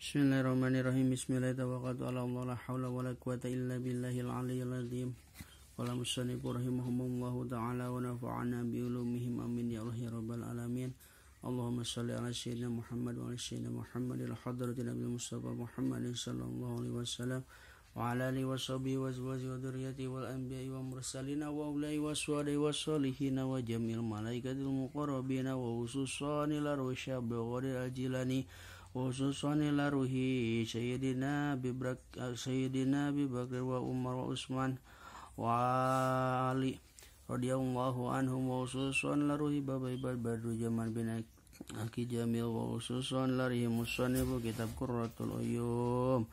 Bismillahirrahmanirrahim. Bismillahirrahmanirrahim. La haula wala quwata illa billahil aliyyil azim. Qala musannif rahimahumullahu ta'ala wa nafa'ana bi ulumihim amin ya Allah ya rabbal alamin. Allahumma shalli ala sayyidina Muhammad wa ala sayyidina Muhammadil hadratin nabil mustafa Muhammadin sallallahu alaihi wasallam wa ala alihi washabihi wa azwajihi wa dzurriyyatihi wal anbiya'i wal mursalin wa ulai waswadi wassalihin wa jamil malaikatil muqarrabin wa khususan la rusyab wa al-jilani khususan ila ruhi sayyidina Abi Bakr wa Umar wa Utsman wa Ali radhiyallahu anhum wa khususan la ruhi Babai Badru Jaman bin Aki Jamil wa khususan la ruhi musannif kitab Qurratul Uyun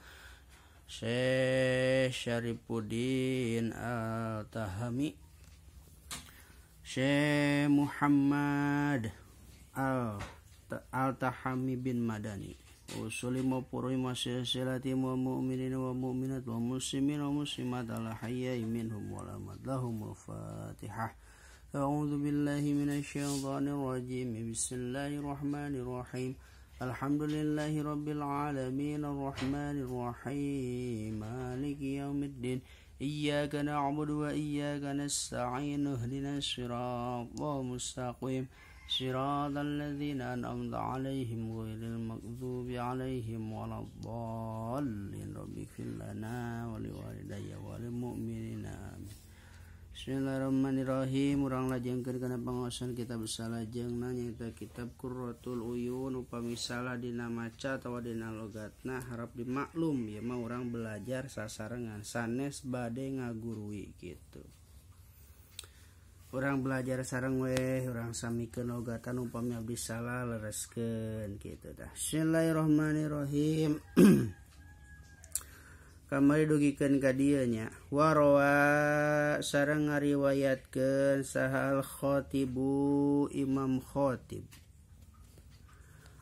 Syekh Syarifuddin Al-Tahami Syekh Muhammad Al-Tahami bin Madani usuli mapurui masyarakat wa mu'minin wa mu'minat wa muslimin wa muslimat ala hayyi minhum wa lamat lahumul fatihah. A'udzu billahi minasyaitonir rajim. Bismillahirrahmanirrahim. Alhamdulillahi rabbil alamin arrahmanir rahim maliki yaumiddin. Iyyaka na'budu wa iyyaka nasta'in ihdinas siratal mustaqim. Siratal ladzina an'amta 'alaihim ghairil maghdubi 'alaihim waladdallin. Rabbighfir lana wa liwalidayya wa lil mu'minina. Amin. Bismillahirrahmanirrahim. Urang lajengkeun kana pangaosan kitab salajengna nyaeta kitab Qurratul Uyun. Upami salah dina maca atawa dina logatna harap dimaklum ieu mah urang belajar sasarengan sanes bade ngagurui kitu. Urang belajar sareng weh, urang samikeun logatan upami abdi salah lereskeun kitu tah. Bismillahirrahmanirrahim. Kamari dugikeun ka dieu nya. Warawa sareng ngariwayatkeun saha al-Khatibu Imam Khatib.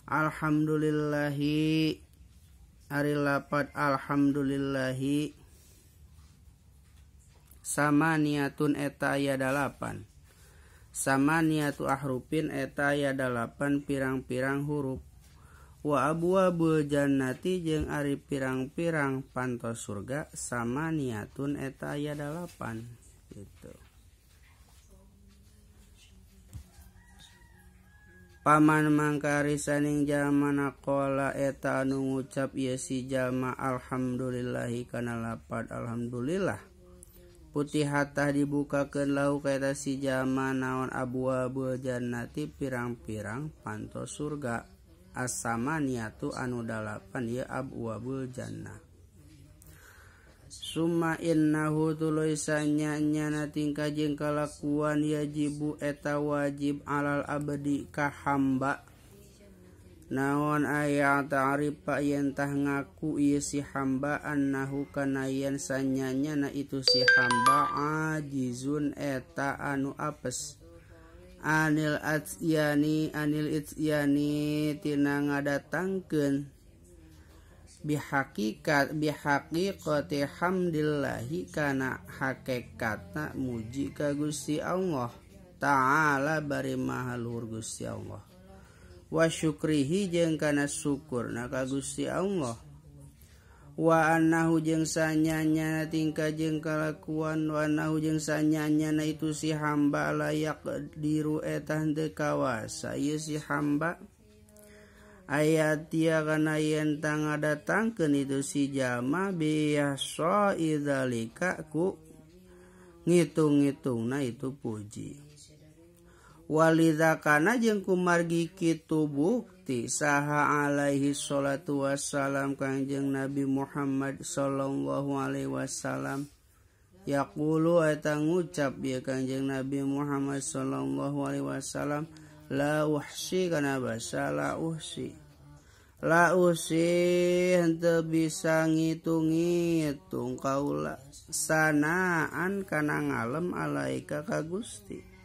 Alhamdulillahi ari lapat alhamdulillahi sama niatun eta aya 8. Sama niatu ahrupin eta aya 8 pirang-pirang huruf. Wa abwabul jannati jeung ari pirang-pirang pantos surga sama niatun eta aya 8 gitu. Paman mangkari saning jalma naqala eta anu ngucap ieu si jalma alhamdulillahi kana lapad alhamdulillah. Putih hatah dibukakeun lahu ka eta si jalma naon abwabul jannati pirang-pirang pantos surga. Asama niatu anu 8 ieu abwabul jannah. Summa innahu tuluy sanyana tingkah jeung kalakuan yajibu eta wajib alal abdi ka hamba. Naon aya ta'rifa yen tah ngaku ieu si hamba annahu kana yen sanyana itu si hamba ajizun eta anu apes. Anil atyani anil ityani tina ngadatangkeun bihaqiqat bihaqiqati hamdillahi kana hakikatna muji ka Gusti Allah ta'ala bari maha luhur Gusti Allah wa syukrihi jeung kana syukurna ka Gusti Allah wa annahu jeung sanyanya tingkah jeung kalakuan wa annahu jeung sanyanya itu si hamba layak diru eta henteu kawasa ieu si hamba ayat tia kana yen tangadatangkeun itu si jalma biasa idzalika ku ngitung-ngitungna itu puji. Walidza kana jeung kumargi kitu bukti saha alaihi salatu wassalam kangjeng Nabi Muhammad sallallahu alaihi wasallam yaqulu eta ngucap ieu kangjeng Nabi Muhammad sallallahu alaihi wasallam la uhsi kana basa la uhsi la uhsi henteu bisa ngitung-ngitung kaula sanaan kana ngalem alaika ka Gusti.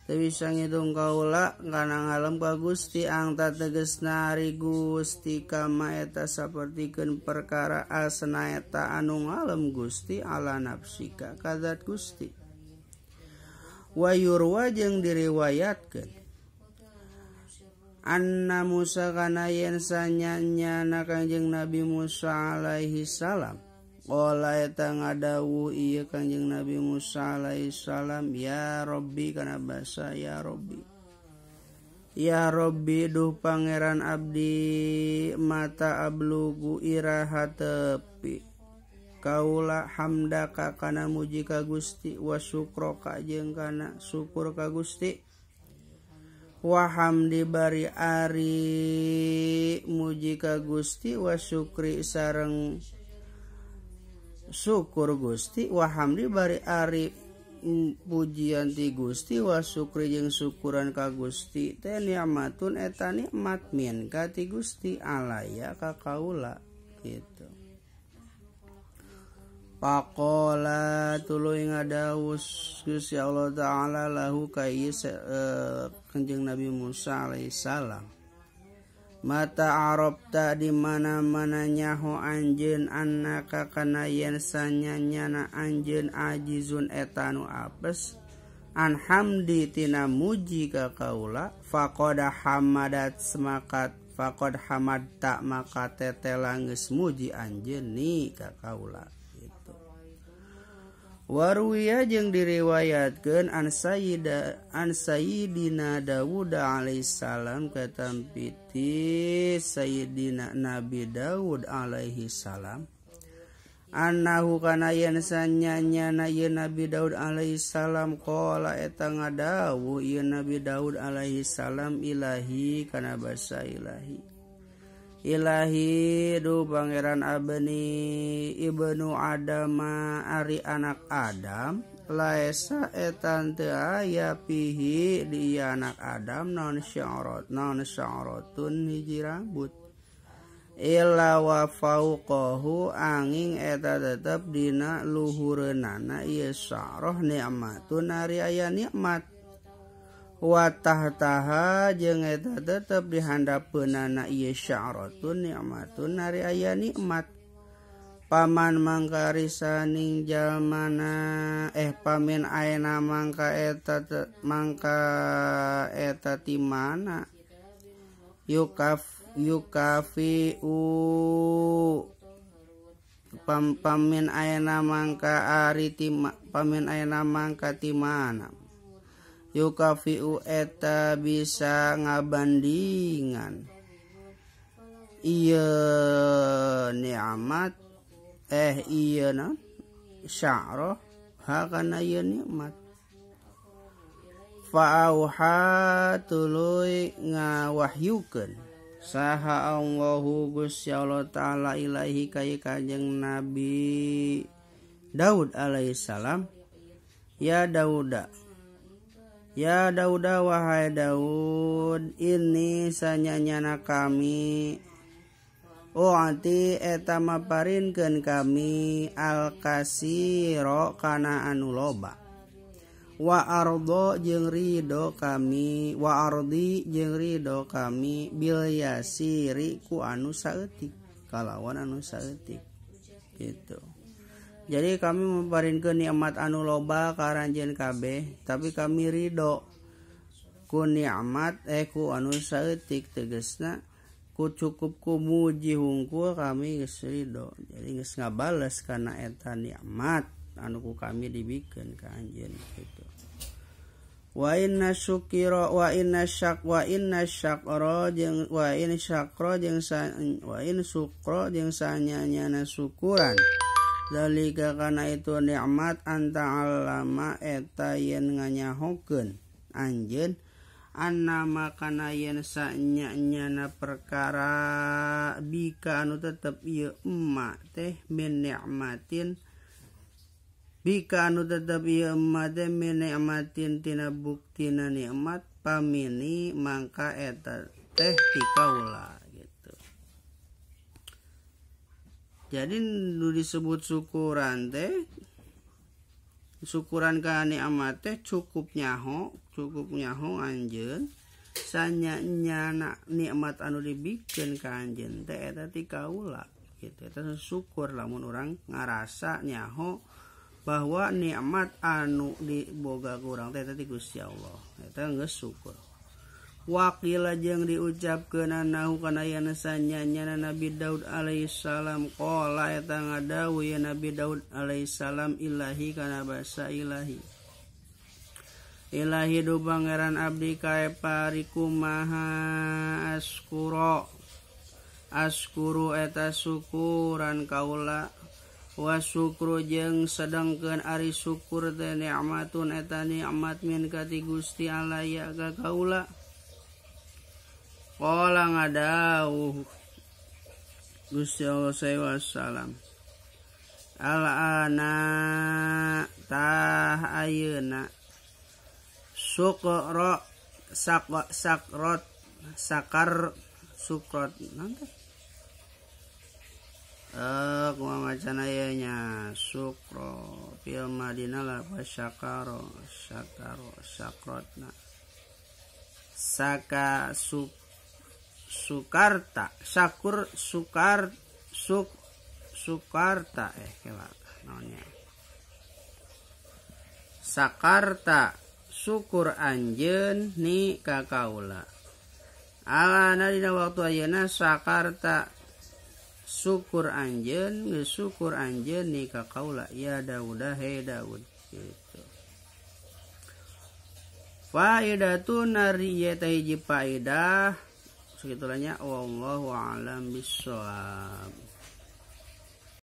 Teu bisa ngitung kaula kana ngalem ka Gusti angta tegesna ari Gusti kama eta sapertikeun perkara asna eta anu ngalem Gusti ala nafsika ka zat Gusti. Wa yurwa jeung diriwayatkeun Anna Musa kana yen sanyanyana Kangjeng Nabi Musa alaihi salam qala eta ngadawuh ieu Kangjeng Nabi Musa alaihi salam ya Rabbi kana basa ya Rabbi ya Rabbi duh pangeran abdi mata ablugu iraha tepi kaula hamdaka kana muji ka Gusti wa syukroka jeung kana syukur ka Gusti wa hamdi bari ari muji ka Gusti wa syukri sareng syukur Gusti wa hamdi bari ari pujian ti Gusti wa syukri jeung syukuran ka Gusti teh nikmatun eta nikmat min ka ti Gusti alaya ka kaula gitu. Pakola tuluy ngadawus Gusti Allah Ta'ala lahu ka ieu Kanjeng Nabi Musa alaihi salam mata arabta di mana-mana nyaho anjeun annaka kana yen sanyanyana anjeun ajizun eta nu apes an hamdi tina muji ka kaula faqad hamadat semakat faqad hamadta maka tetela geus muji anjeun ni ka kaula. Waruwiya jeung diriwayatkeun an Sayyidina Dawud alaihi salam katampiti Sayyidina Nabi Daud alaihi salam annahu kana yen sanyanyana ieu Nabi Daud alaihi salam qala eta ngadawuh ieu Nabi Daud alaihi salam ilahi kana basa ilahi Ilahi du pangeran abni ibnu Adama ari anak Adam laesa etan teu aya pihi di anak Adam naon sya'rat naon sya'ratun hiji rambut illa wa fauqahu angin eta tetep dina luhureunana ieu sya'rah nikmatun ari aya nikmat wa tahtaha jeung eta tetep dihandapeunana ieu sya'ratun nikmatun ari aya nikmat paman mangka risaning jalmana pamin aena mangka eta ti mana yukafi u pamin aena mangka ari ti pamin aena mangka ti mana yukafiu eta bisa ngabandingan ieu nikmat ieu na sya'rah ha kana ieu nikmat fa auha tuluy ngawahyukeun saha Allahu Gusti Allah Ta'ala ilaihi ka Kanjeng Nabi Daud alaihi salam ya Dauda ya Dauda wahai Daud ini sanyanyana kami u'ati eta maparinkeun kami al-kasiro kana anu loba wa ardo jeung ridho kami wa ardi jeung ridho kami bil yasiri ku anu saeutik kalawan anu saeutik gitu. Jadi kami maparinkeun nikmat anu loba ka aranjeun kabeh tapi kami ridho ku nikmat ku anu saeutik tegasna ku cukup ku muji hungkul kami geus ridho. Jadi geus ngabales kana eta nikmat anu ku kami dibikeun ka anjeun gitu. Wa inna syukira wa inna syak wa inna syakra jeung wa in syakra jeung wa in sukra jeung sanyanyana syukuran zalika kana itu nikmat anta alama eta yen nganyahokeun anjeun annama kana yen sanyanyana perkara bika anu tetep ieu emma teh min nikmatin bika anu tetep ieu emma teh min nikmatin tina buktina nikmat pamini mangka eta teh ti kaula. Jadi nu disebut syukuran teh syukuran ka nikmat teh cukup nyaho anjeun sanyanyana nikmat anu dibikeun ka anjeun teh eta ti kaula gitu. Eta syukur lamun urang ngarasa nyaho bahwa nikmat anu diboga ku urang teh eta ti Gusti Allah. Eta geus syukur. Waqila jeung diucapkeun anahu kana yen sanyanyana Nabi Daud alaihi salam qala eta ngadawuh ya Nabi Daud alaihi salam ilahi kana basa ilahi. Ilahi du pangeran abdi kae parikumaha askuro askuru eta syukuran kaula wa syukru jeung sedengkeun ari syukur teh nikmatun eta nikmat min ka ti Gusti Allah ya ka kaula. Qala ngadawuh Gusti Allah wassalam al-ana tah ayeuna sukra sakrot sakar sukrot nanti kumaha macana ieu nya sukro fil madinah la syakaro syakaro sakrotna saka suk Sukarta sakur sukar suk Sukarta kela naonnya Sakarta syukur anjeun ni ka kaula alana dina waktu ayeuna Sakarta syukur anjeun geus syukur anjeun ni ka kaula ya Daud he Daud gitu. Faidatun nari ieu teh hiji faedah. Segitulah, wallahu a'lam bissawab.